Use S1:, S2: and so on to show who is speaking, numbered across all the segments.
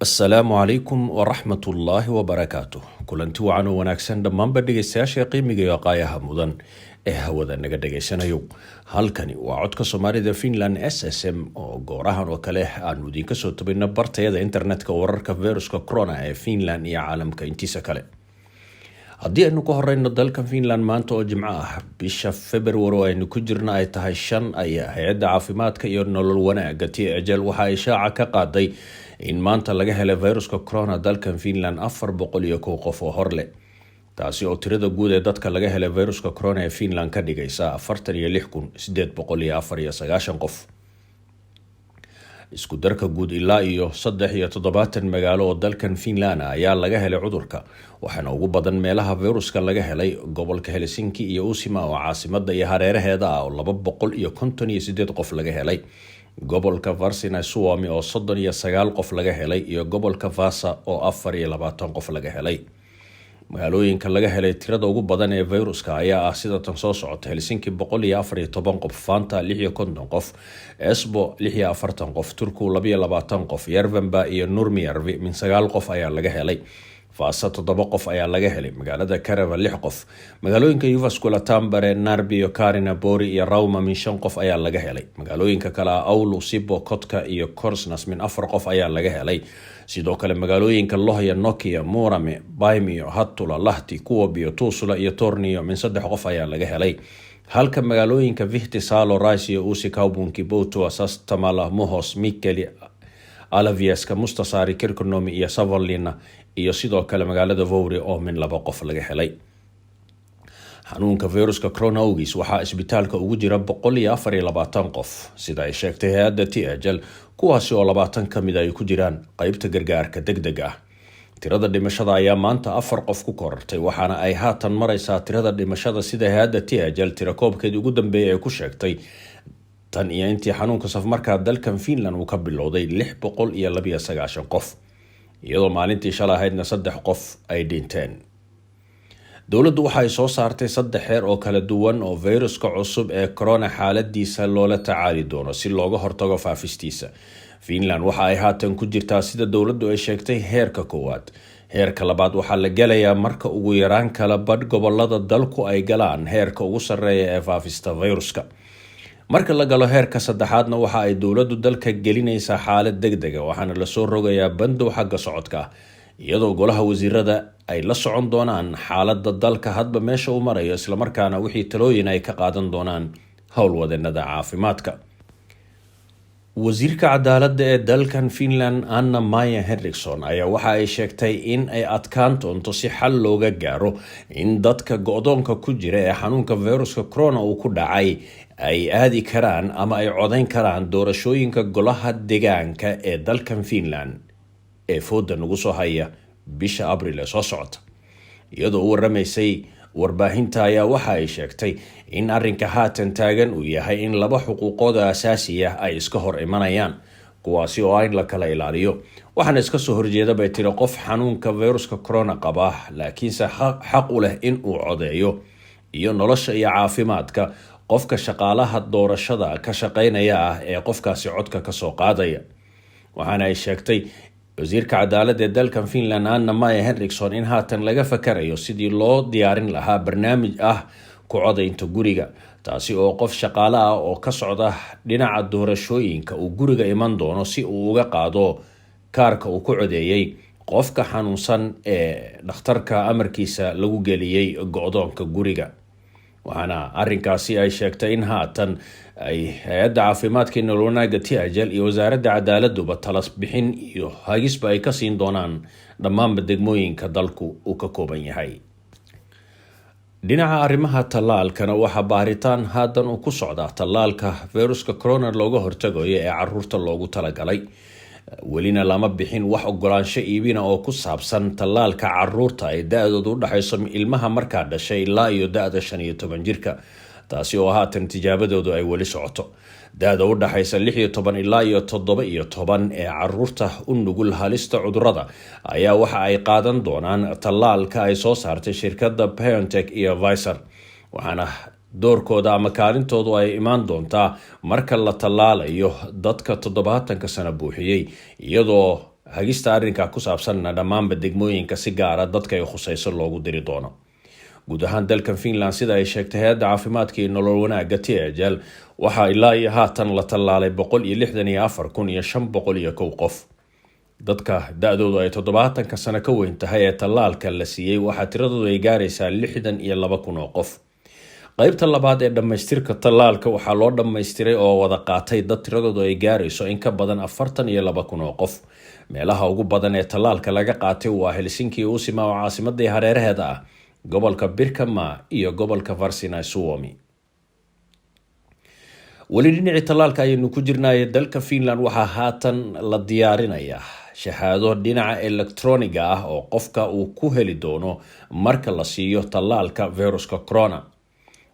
S1: Asalaamu calaykum waraxmatullaahi wabarakaatu. Kulanti wacan oo wanaagsan dhammaanba dhegeystayaasha qiimiga iyo qaayaha mudan ee hawada naga dhegaysanayo. Halkani waa Codka Soomaalida Finland SSM oo goorahan oo kale aanu idinka soo tabayno bartayada internetka wararka viruska corona ee Finland iyo caalamka intiisa kale. Haddii aynu ka horeyno dalka Finland, maanta oo Jimco ah, bisha Februar oo aynu ku jirno ay tahay 5, ayaa hay-adda caafimaadka iyo nolol wanaaga THL waxa ay shaaca ka qaaday in maanta laga helay viruska corona dalkan Finland 401 qof oo horleh, taasi oo tirada guud ee dadka laga helay viruska corona ee Finland ka dhigaysa 46,894 qof. Isku darka guud, ilaa iyo 73 magaalo oo dalkan Finland ayaa laga helay cudurka, waxaana ugu badan meelaha viruska laga helay gobolka Helsinki iyo Uusimaa oo caasimada iyo hareeraheeda ah oo 258 qof laga helay, gobolka Varsinais Suomi oo 39 qof laga helay iyo gobolka Vaasa oo 24 qof laga helay. Magaalooyinka laga helay tirada ugu badan ee viruska ayaa ah sida tan soo socota: Helsinki 114 qof, Vantaa 56 qof, Espoo 46 qof, Turku 22 qof, Järvenpää iyo Nurmijärvi min 9 qof ayaa laga helay, Vaasa 7 qof ayaa laga helay, magaalada Kerava 6 qof, magaalooyinka Jyväskylä, Tampere, Närpiö, Kaarina, Pori iyo Rauma min 5 qof ayaa laga helay. Magaalooyinka kale ah Oulu, Sipoo, Kotka iyo Korsnäs min 4 qof ayaa laga helay. Sidoo kale magaalooyinka Lohja, Nokia, Muurame, Paimio, Hattula, Lahti, Kuopio, Tuusula iyo Tornio min 3 qof ayaa laga helay, halka magaalooyinka Vihti, Salo, Raisio, Uusikaupunki, Botua, Sastamala, Muhos, Mikkeli, Alavieska, Mustasaari, Kirkkonummi iyo Savonlinna iyo sidoo kale magaalada Vouti oo min 2 qof laga helay. Xanuunka viruska corona awgiis waxaa isbitaalka ugu jira 124 qof, sida ay sheegtay hay-adda THL, kuwaasi oo 20 ka mid ay ku jiraan qeybta gargaarka deg deg ah. Tirada dhimashada ayaa maanta 4 qof ku korortay, waxaana ay haatan mareysaa tirada dhimashada, sida hay-adda THL tirakoobkeedii ugu dambeeyay ay ku sheegtay, tan iyo intii xanuunka safmarkaa dalkan Finland uu ka bilowday, 692 qof, iyadoo maalintii shalay ahaydna 3 qof ay dhinteen. Dowladdu waxa ay soo saartay saddex xeer oo kala duwan oo fayruska cusub ee corona xaaladiisa loola tacaali doono si looga hortago faafistiisa. Finland waxa ay haatan ku jirtaa, sida dowladdu ay sheegtay, heerka koowaad. Heerka labaad waxaa la gelayaa marka ugu yaraan kala badh gobolada dalku ay galaan heerka ugu sarreeya ee faafista fayruska. Marka la galo heerka saddexaadna, waxa ay dowladdu dalka gelinaysaa xaalad deg dega, waxaana lasoo rogayaa bandow xagga socodka ah, iyadoo golaha wasiirada ay la socon doonaan xaaladda dalka hadba meesha uu marayo, islamarkaana wixii talooyin ay ka qaadan doonaan howlwadeenada caafimaadka. Wasiirka cadaaladda ee dalkan Finland, Anna Maya Henriksson, ayaa waxa ay sheegtay in ay adkaan doonto si xal looga gaaro in dadka go-doonka ku jira ee xanuunka viruska corona uu ku dhacay ay aadi karaan ama ay codayn karaan doorashooyinka golaha deegaanka ee dalkan Finland ee fooda nagu soo haya bisha Abril ee soo socota. Iyadoo u waramaysay warbaahinta ayaa waxa ay sheegtay in arrinka haatan taagan uu yahay in laba xuquuqood asaasi ah ay iska hor imanayaan, kuwaasi oo ah in la kala ilaaliyo. Waxaana iska soo horjeeda, bay tiri, qof xanuunka viruska corona qaba laakiinse xaq u leh in uu codeeyo, iyo nolosha iyo caafimaadka qofka shaqaalaha doorashada ka shaqeynaya ah ee qofkaasi codka kasoo qaadaya. Waxaana ay sheegtay wasiirka cadaaladda ee dalkan Finland, Anna Maya Henriksson, in haatan laga fakarayo sidii loo diyaarin lahaa barnaamij ah ku codaynta guriga, taasi oo qof shaqaale ah oo ka socda dhinaca doorashooyinka uu guriga iman doono si uu uga qaado kaarka uu ku codeeyey qofka xanuunsan ee dhakhtarka amarkiisa lagu geliyey go-doonka guriga. Waxaana arrinkaasi ay sheegtay in haatan ay hay-adda caafimaadka nolol wanaagga THL iyo wasaaradda cadaaladduba talas bixin iyo hagisba ay ka siin doonaan dhammaanba degmooyinka dalku uu ka kooban yahay. Dhinaca arrimaha tallaalkana, waxaa baaritaan haatan uu ku socdaa tallaalka viruska corona looga hortagayo ee caruurta loogu talagalay. Welina lama bixin wax ogolaansho iibina oo ku saabsan tallaalka caruurta ay da-doodu u dhexayso ilmaha markaa dhashay ilaa iyo da-da 15 jirka, taasi oo haatan tijaabadoodu ay weli socoto. Da-da u dhaxaysa 16 ilaa iyo 17 ee caruurta u nugul halista cudurada ayaa waxa ay qaadan doonaan tallaalka ay soo saartay shirkadda BioNTech iyo Pfizer, waxaana doorkooda ama kaalintoodu ay imaan doontaa marka la tallaalayo dadka 70-ka sano buuxiyey, iyadoo Hagista arrinka ku saabsanna dhammaanba degmooyinka si gaara dadka ay khusayso loogu diri doono. Guud ahaan dalkan Finland, sida ay sheegtay hay-adda caafimaadka iyo nolol wanaagga THL, waxaa ilaa iyo haatan la tallaalay 164,501 qof. Dadka da-doodu ay 70-ka sano ka weyn tahay ee tallaalka la siiyey waxaa tiradoodu ay gaaraysaa 62,000 oo qof. Qeybta labaad ee dhammaystirka tallaalka waxaa loo dhammaystiray oo wada qaatay dad tiradoodu ay gaarayso in ka badan 42,000 oo qof. Meelaha ugu badan ee tallaalka laga qaatay waa Helsinki, Uusimaa oo caasimadii hareeraheeda ah, gobolka Pirkanmaa iyo gobolka Varsinais Suomi. Weli dhinacii tallaalka ayaynu ku jirnaaye, dalka Finland waxaa haatan la diyaarinayaa shahaado dhinaca elektroniga ah oo qofka uu ku heli doono marka la siiyo tallaalka viruska corona.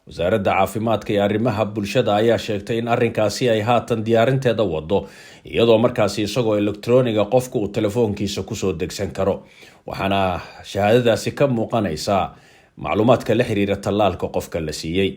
S1: Wasaaradda caafimaadka iyo arrimaha bulshada ayaa sheegtay in arrinkaasi ay haatan diyaarinteeda wado, iyadoo markaasi isagoo elektroniga qofka uu telefoonkiisa kusoo degsan karo, waxaana shahaadadaasi ka muuqanaysa macluumaadka la xiriira tallaalka qofka la siiyey.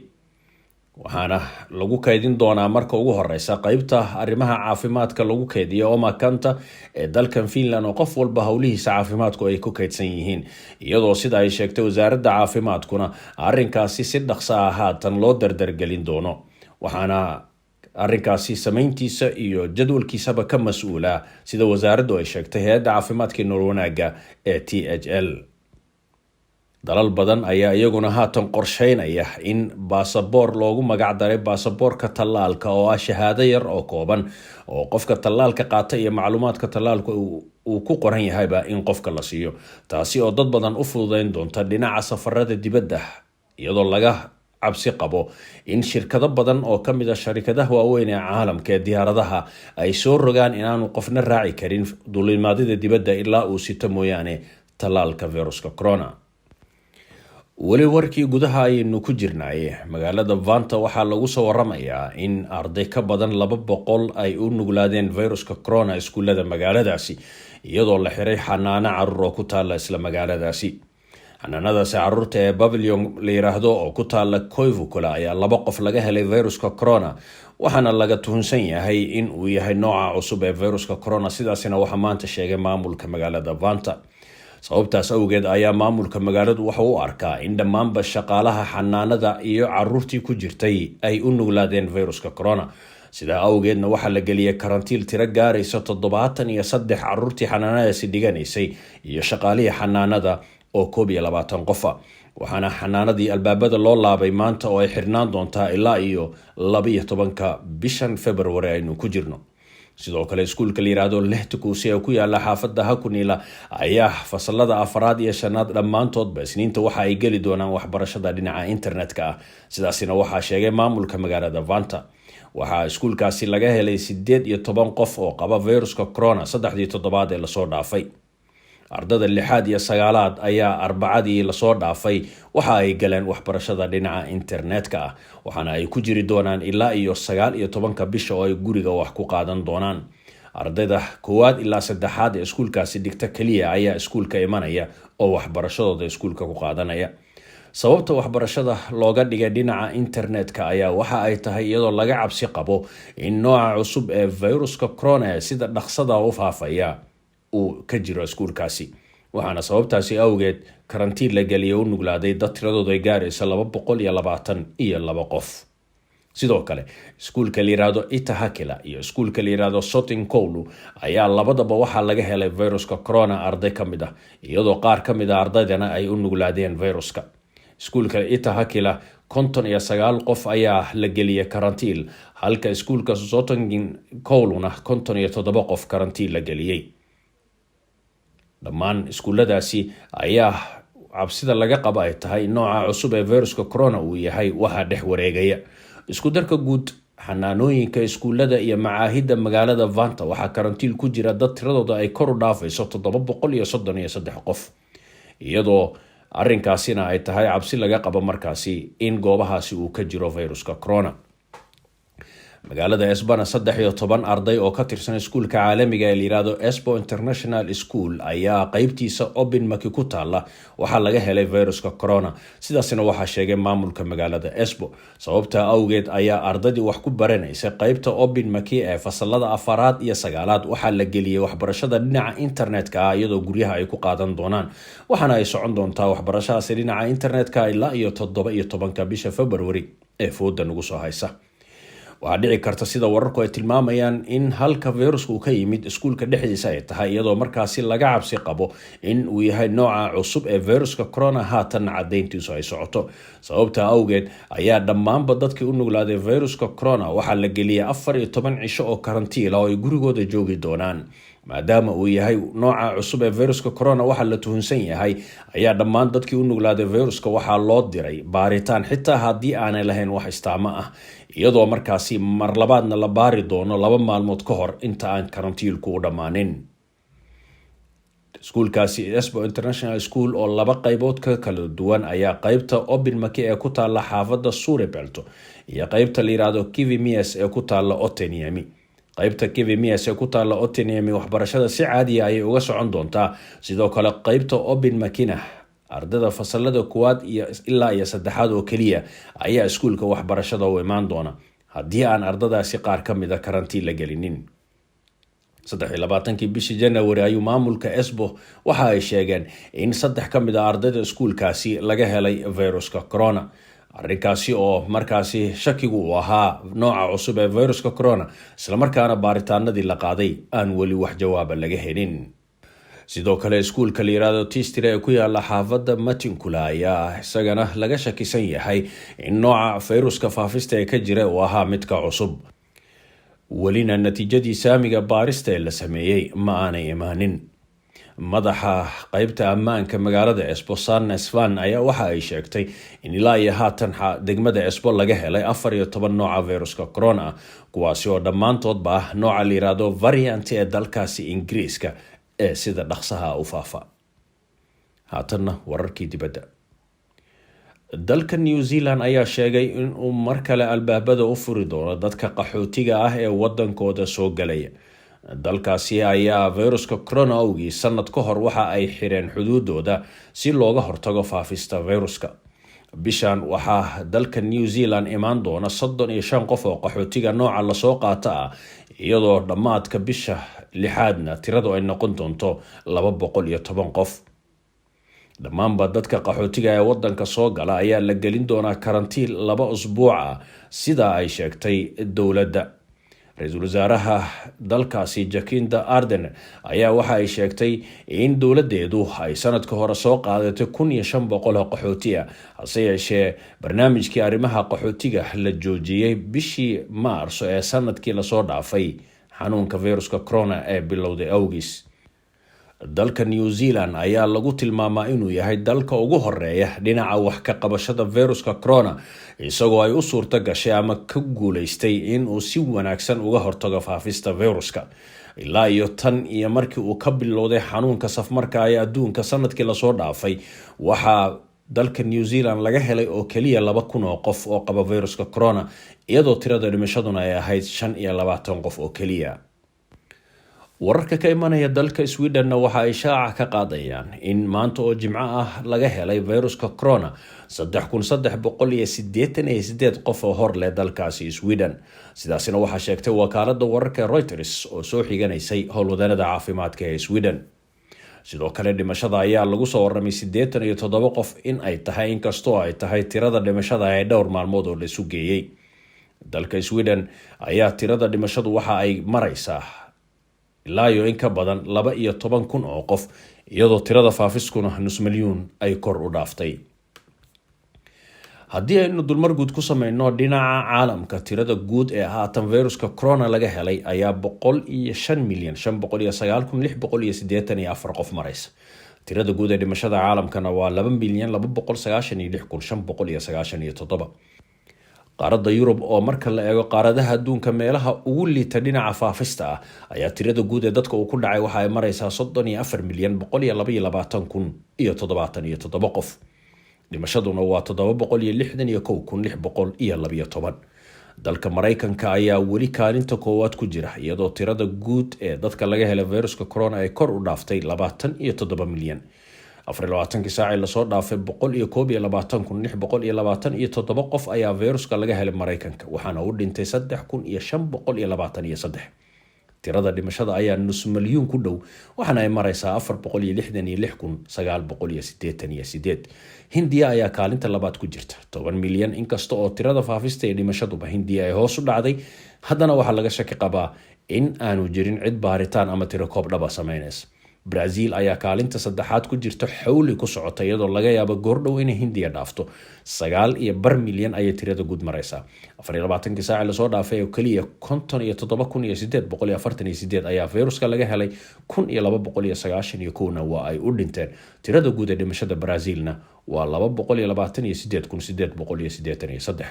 S1: Waxaana lagu kaydin doonaa marka ugu horeysa qeybta arrimaha caafimaadka lagu keydiyo Omakanta ee dalkan Finland, oo qof walba howlihiisa caafimaadku ay ku kaydsan yihiin, iyadoo sida ay sheegtay wasaaradda caafimaadkuna arrinkaasi si dhaqsa ah haatan loo dardargelin doono. Waxaana arrinkaasi samayntiisa iyo jadwalkiisaba ka mas-uula, sida wasaaraddu ay sheegtay, hay-adda caafimaadka iyo nolol wanaagga ee THL. Dalal badan ayaa iyaguna haatan qorsheynaya in baasaboor loogu magac daray baasaboorka tallaalka, oo ah shahaado yar oo kooban oo qofka tallaalka qaata iyo macluumaadka tallaalka uu ku qoran yahayba, in qofka la siiyo, taasi oo dad badan u fududeyn doonta dhinaca safarada dibadda, iyadoo laga cabsi qabo in shirkado badan oo ka mid a sharikadaha waaweyn ee caalamka ee diyaaradaha ay soo rogaan inaanu qofna raaci karin duulimaadida dibadda ilaa uu sito mooyaane tallaalka viruska corona. Weli warkii gudaha ayaynu ku jirnay. Magaalada Vantaa waxaa lagu soo waramayaa in arday ka badan 200 ay u nuglaadeen viruska corona iskuullada magaaladaasi, iyadoo la xiray xanaano caruur oo ku taalla isla magaaladaasi. Xanaanadaasi caruurta ee Pavilion la yiraahdo oo ku taalla Koivukylä ayaa laba qof laga helay viruska corona, waxaana laga tuhunsan yahay in uu yahay nooca cusub ee viruska corona. Sidaasina waxaa maanta sheegay maamulka magaalada Vantaa. Sababtaas awgeed ayaa maamulka magaaladu waxa u arkaa in dhammaanba shaqaalaha xanaanada iyo caruurtii ku jirtay ay u nuglaadeen viruska corona. Sidaa awgeedna waxaa la geliyay karantiil tiro gaaraysa 73 caruurtii xanaanadaasi dhiganaysay iyo shaqaalihii xanaanada oo 21 qofa, waxaana xanaanadii albaabada loo laabay maanta oo ay xirnaan doontaa ilaa iyo 12-ka bishan February aynu ku jirno. Sidoo kale, iskuulka la yiraahdo Lehtikuusi ee ku yaala xaafadda Hakunila ayaa fasalada afaraad iyo shanaad dhammaantoodba Isniinta waxa ay geli doonaan waxbarashada dhinaca internetka ah. Sidaasina waxaa sheegay maamulka magaalada Vantaa. Waxaa iskuulkaasi laga helay 18 qof oo qaba viruska corona saddexdii toddobaad ee lasoo dhaafay. Ardada lixaad iyo sagaalaad ayaa Arbacadii lasoo dhaafay waxa ay galeen waxbarashada dhinaca internetka ah, waxaana ay ku jiri doonaan ilaa iyo 19-ka bisha oo ay guriga wax ku qaadan doonaan. Ardayda koowaad ilaa saddexaad ee iskuulkaasi dhigta keliya ayaa iskuulka imanaya oo waxbarashadooda iskuulka ku qaadanaya. Sababta waxbarashada looga dhigay dhinaca internetka ayaa waxa ay tahay iyadoo laga cabsi qabo in nooca cusub ee viruska corona ee sida dhaqsada u faafaya uu ka jiro iskuulkaasi, waxaana sababtaasi awgeed karantiin la geliyay u nuglaaday dad tiradoodu ay gaarayso 222 qof. Sidoo kale, iskuulka la yiraahdo Itä-Hakkila iyo iskuulka la yiraahdo Sotinkoulu ayaa labadaba waxaa laga helay viruska corona arday ka mid ah, iyadoo qaar ka mid a ardaydana ay u nuglaadeen viruska. Iskuulka Itä-Hakkila 59 qof ayaa la geliyay karantiil, halka iskuulka Sotongin Kouluna 57 qof karantiil la geliyey. Dhammaan iskuulladaasi ayaa cabsida laga qaba ay tahay nooca cusub ee viruska corona uu yahay waxaa dhex wareegaya. Isku darka guud, xanaanooyinka, iskuullada iyo macaahidda magaalada Vantaa waxaa karantiil ku jira dad tiradooda ay kor u dhaafayso 733 qof, iyadoo arrinkaasina ay tahay cabsi laga qabo markaasi in goobahaasi uu ka jiro viruska corona. Magaalada Espona, 13 arday oo ka tirsan iskuulka caalamiga ee layihahdo Espoo International School ayaa qeybtiisa Opinmäki ku taala waxaa laga helay viruska corona. Sidaasina waxaa sheegay maamulka magaalada Espoo. Sababta awgeed ayaa ardaydii wax ku baranaysa qeybta Opinmäki ee fasalada afaraad iyo sagaalaad waxaa la geliyey waxbarashada dhinaca internetka ah, iyadoo guryaha ay ku qaadan doonaan, waxaana ay socon doontaa waxbarashadaasi dhinaca internetka ilaa iyo 17-ka bisha February ee fooda nagu soo haysa. Waxaa dhici karta, sida wararku ay tilmaamayaan, in halka virusku ka yimid iskuulka dhexdiisa ay tahay, iyadoo markaasi laga cabsi qabo in uu yahay nooca cusub ee viruska corona, haatan cadayntiisu ay socoto. Sababta awgeed ayaa dhammaanba dadkii u nuglaaday viruska corona waxaa la geliyay 14 cisho oo karantiila oo ay gurigooda joogi doonaan. Maadaama uu yahay nooca cusub ee viruska corona waxaa la tuhunsan yahay, ayaa dhammaan dadkii u nuglaaday viruska waxaa loo diray baaritaan, xitaa haddii aanay lahayn wax istaamo ah, iyadoo markaasi mar labaadna la baari doono 2 maalmood ka hor inta aan karantiilku u dhammaanin. Iskuulkaasi Espoo International School oo laba qaybood ka kala duwan ayaa qeybta Opinmäki ee ku taala xaafadda Suuripelto iyo qeybta la yiraahdo Kivimies ee ku taala Otaniemi. Qeybta Kivimies ee ku taala Otaniemi waxbarashada si caadiya ayay uga socon doontaa. Sidoo kale qeybta Opinmäkina ardada fasalada kuwaad iyo ilaa iyo saddexaad oo keliya ayaa iskuulka waxbarashada u imaan doona, haddii aan ardadaasi qaar ka mida karantiin la gelinin. 23-kii bishii Janawari ayuu maamulka Espoo waxa ay sheegeen in saddex ka mid a ardayda iskuulkaasi laga helay viruska corona, arrinkaasi oo markaasi shakigu uu ahaa nooca cusub ee viruska corona, islamarkaana baaritaanadii la qaaday aan weli wax jawaaba laga helin. Sidoo kale iskuulka la yiraahdo Tiistire ee ku yaala xaafadda Matinkylä ayaa isagana laga shakisan yahay in nooca fayruska faafista ee ka jira uu ahaa midka cusub, welina natiijadii saamiga baarista ee la sameeyey ma aanay imaanin. Madaxa qeybta ammaanka magaalada Espoo, Sanna Svahn, ayaa waxa ay sheegtay in ilaa iyo haatan degmada Espoo laga helay 14 nooca viruska corona, kuwaasi oo dhammaantoodba ah nooca la yiraahdo variant ee dalkaasi Ingiriiska ee sida dhaqsaha u faafa. Haatanna wararkii dibadda. Dalka New Zealand ayaa sheegay inuu mar kale albaabada u furi doono dadka qaxootiga ah ee wadankooda soo galaya. Dalkaasi ayaa viruska corona awgii sanad ka hor waxa ay xireen xuduudooda si looga hortago faafista viruska. Bishan waxaa dalka New Zealand imaan doona 35 qof oo qaxootiga nooca lasoo qaata ah, iyadoo dhammaadka bisha lixaadna tiradu ay noqon doonto 210 qof. Dhammaanba dadka qaxootiga ee wadanka soo gala ayaa la gelin doonaa karantiin 2 usbuuc ah, sida ay sheegtay dowladda. Ra-iisul wasaaraha dalkaasi Jacinda Ardern ayaa waxa ay sheegtay in dowladeedu ay sanadka hore soo qaadatay 1500 oo qaxooti ah, hase yeeshee barnaamijkii arrimaha qaxootiga la joojiyey bishii Maarso ee sanadkii lasoo dhaafay, xanuunka viruska corona ee bilowday awgiis. Dalka New Zealand ayaa lagu tilmaamaa inuu yahay dalka ugu horeeya dhinaca wax ka qabashada viruska corona, isagoo ay u suurto gashay ama ka guuleystay inuu si wanaagsan uga hortago faafista viruska. Ilaa iyo tan iyo markii uu ka bilowday xanuunka safmarka ee adduunka sanadkii lasoo dhaafay, waxaa dalka New Zealand laga helay oo keliya 2000 oo qof oo qaba viruska corona, iyadoo tirada dhimashaduna ay ahayd 25 qof oo keliya. Wararka ka imanaya dalka Swedenna waxa ay shaaca ka qaadayaan in maanta oo Jimco ah laga helay viruska corona 3388 qof oo hor leh dalkaasi Sweden. Sidaasina waxaa sheegtay wakaalada wararka Reuters oo soo xiganaysay howlwadeenada caafimaadka ee Sweden. Sidoo kale dhimashada ayaa lagu soo waramay 87 qof in ay tahay, inkastoo ay tahay tirada dhimashada ee dhowr maalmood oo la isu geeyey. Dalka Sweden ayaa tirada dhimashadu waxa ay maraysaa ilaa iyo in ka badan 12,000 oo qof, iyadoo tirada faafiskuna nus milyuun ay kor u dhaaftay. Haddii aynu dulmar guud ku sameyno dhinaca caalamka, tirada guud ee haatan viruska corona laga helay ayaa 105,509,684 qof maraysa. Tirada guud ee dhimashada caalamkana waa 2,296,597. Qaaradda Yurub, oo marka la eego qaaradaha adduunka meelaha ugu liita dhinaca faafista ah, ayaa tirada guud ee dadka uu ku dhacay waxa ay maraysaa 34,122,077 qof, dhimashaduna waa 761,612. Dalka Maraykanka ayaa weli kaalinta koowaad ku jira, iyadoo tirada guud ee dadka laga helay viruska corona ay kor u dhaaftay 27 milyan. 24-kii saacii lasoo dhaafay, 121,627 qof ayaa viruska laga helay Maraykanka, waxaana u dhintay 3523. Tirada dhimashada ayaa nus malyuun ku dhow, waxaana ay maraysaa 466,988. Hindiya ayaa kaalinta labaad ku jirta, 10 milyan. Inkasta oo tirada faafista ee dhimashaduba Hindiya ay hoos u dhacday, haddana waxaa laga shaki qabaa in aanu jirin cid baaritaan ama tirakoob dhaba sameynaysa. Brazil ayaa kaalinta saddexaad ku jirta, xawli ku socota, iyadoo laga yaabo goordhow inay Hindiya dhaafto. 9.5 milyan ayay tirada guud maraysaa. 24-kii saaci lasoo dhaafay oo keliya, 57,848 ayaa viruska laga helay, 1291-na waa ay u dhinteen. Tirada guud ee dhimashada Brazilna waa 228,883.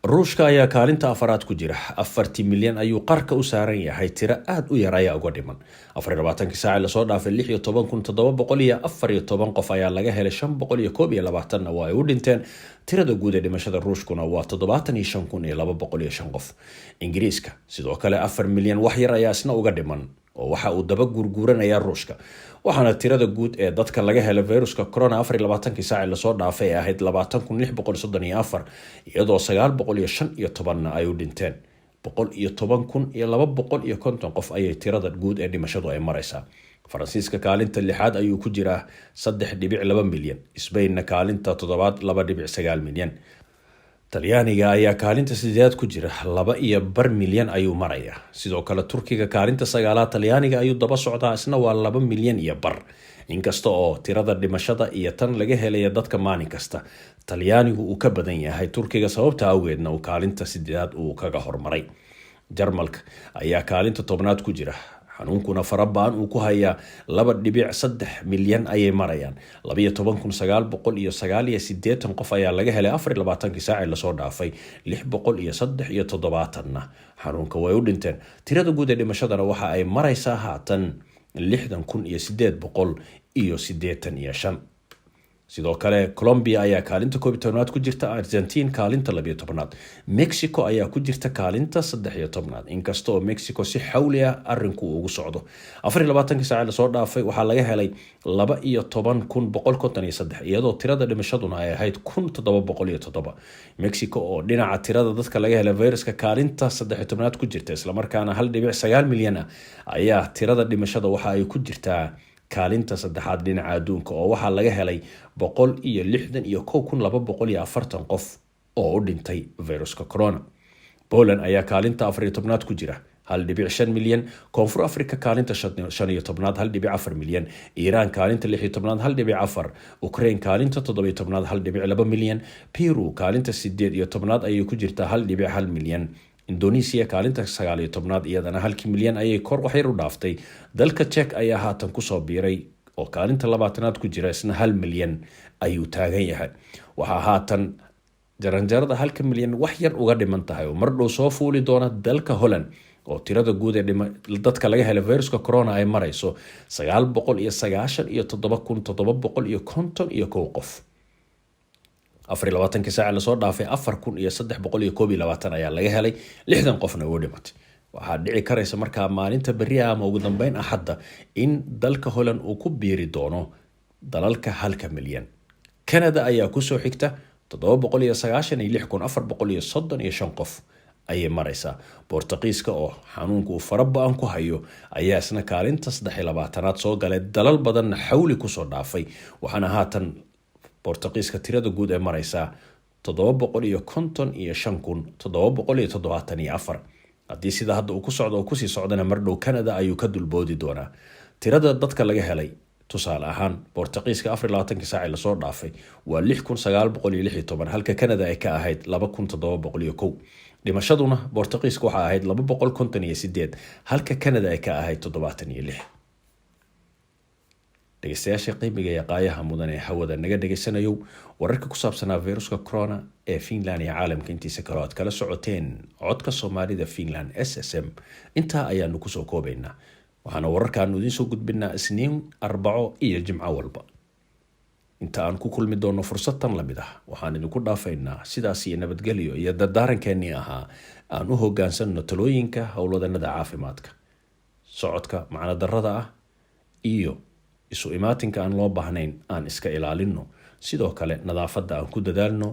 S1: Ruushka ayaa kaalinta afaraad ku jira. 4-tii milyan ayuu qarka u saaran yahay, tiro aada u yar ayaa uga dhiman. 24-kii saaci lasoo dhaafay, 16,714 qof ayaa laga helay, 521-na waa ay u dhinteen. Tirada guud ee dhimashada Ruushkuna waa 75,205 qof. Ingiriiska sidoo kale 4 milyan wax yar ayaa isna uga dhiman, oo waxa uu daba guurguuranayaa Ruushka, waxaana tirada guud ee dadka laga helay viruska corona 24-kii saaci lasoo dhaafay ay ahayd 20,634, iyadoo 915-na ay u dhinteen. 110,250 qof ayay tirada guud ee dhimashadu ay maraysaa. Faransiiska kaalinta lixaad ayuu ku jiraa, 3.2 milyan. Sbainna kaalinta toddobaad, 2.9 milyan. Talyaaniga ayaa kaalinta sideedaad ku jira, 2.5 milyan ayuu marayaa. Sidoo kale Turkiga kaalinta sagaalaad, Talyaaniga ayuu daba socdaa, isna waa 2.5 milyan. Inkasta oo tirada dhimashada iyo tan laga helaya dadka maalin kasta Talyaanigu uu ka badan yahay Turkiga, sababta awgeedna uu kaalinta sideedaad uu kaga hormaray. Jarmalka ayaa kaalinta 10aad ku jira, xanuunkuna farabaan uu ku hayaa, 2.3 milyan ayay marayaan. 12,989 qof ayaa laga helay 24-kii saaci lasoo dhaafay, 673-na xanuunka way u dhinteen. Tirada guud ee dhimashadana waxa ay maraysaa haatan 60,885. Sidoo kale Colombia ayaa kaalinta 11aad ku jirta, Argentine kaalinta 12aad, Mexico ayaa ku jirta kaalinta 13aad, inkasta oo Mexico si xawli ah arinku uu ugu socdo. 24-kii saaci lasoo dhaafay waxaa laga helay 12,153, iyadoo tirada dhimashaduna ay ahayd 1707. Mexico oo dhinaca tirada dadka laga helay viruska kaalinta 13aad ku jirta, islamarkaana 1.9 milyan ah, ayaa tirada dhimashada waxa ay ku jirtaa kaalinta saddexaad dhinaca adduunka, oo waxaa laga helay 161,240 qof oo u dhintay viruska corona. Poland ayaa kaalinta 14aad ku jira, 1.5 milyan. Koonfur Africa kaalinta 15aad, 1.4 milyan. Iiraan kaalinta 16aad, 1.4. Ukraine kaalinta 17aad, 1.2 milyan. Peru kaalinta 18aad ayay ku jirtaa, 1.1 milyan. Indonesia kaalinta 19aad, iyadana halkii milyan ayay kor waxyar u dhaaftay. Dalka Czech ayaa haatan kusoo biiray oo kaalinta 20aad ku jira, isna 1 milyan ayuu taagan yahay. Waxaa haatan jaranjarada halka milyan wax yar uga dhiman tahay oo mardhow soo fuuli doona dalka Holland, oo tirada guud ee dadka laga helay viruska corona ay marayso 997,751 qof. 24-kii saaci lasoo dhaafay, 4321 ayaa laga helay, 60 qofna ugu dhimatay. Waxaa dhici karaysa markaa maalinta berri ama ugu dambeyn Axadda in dalka Holland uu ku biiri doono dalalka halka milyan. Canada ayaa kusoo xigta, 796,435 qof ayay maraysaa. Boortaqiiska oo xanuunka uu fara ba-an ku hayo ayaa isna kaalinta 23aad soo galay, dalal badanna xawli kusoo dhaafay, waxaana haatan Boortaqiiska tirada guud ee maraysaa 755,774. Haddii sida hadda uu ku socdo oo kusii socdana, mardhow Canada ayuu ka dulboodi doonaa. Tirada dadka laga helay tusaale ahaan Boortaqiiska 24-kii saaci lasoo dhaafay waa 6916, halka Canada ay ka ahayd 2701. Dhimashaduna Boortaqiiska waxaa ahayd 258, halka Canada ay ka ahayd 76. Dhegeystayaasha qiimiga iyo qaayaha mudan ee hawada naga dhegeysanayow, wararka ku saabsanaa viruska corona ee Finland iyo caalamka intiisa kaleo aad kala socoteen Codka Soomaalida Finland SSM intaa ayaanu kusoo koobaynaa. Waxaana wararkaanu idiin soo gudbinaa Isniin, Arbaco iyo Jimco walba. Inta aan ku kulmi doonno fursad tan lamid ah, waxaan idinku dhaafaynaa sidaas iyo nabadgelyo iyo dardaarankeenii ahaa: aan u hogaansanno talooyinka howlwadanada caafimaadka. Socodka macnodarrada ah iyo isu imaatinka aan loo baahnayn aan iska ilaalinno. Sidoo kale nadaafadda aan ku dadaalno.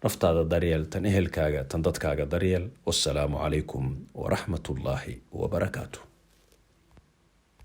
S1: Naftaada daryeel, tan ehelkaaga, tan dadkaaga daryeel. Wassalaamu calaykum waraxmatullaahi wabarakaatu.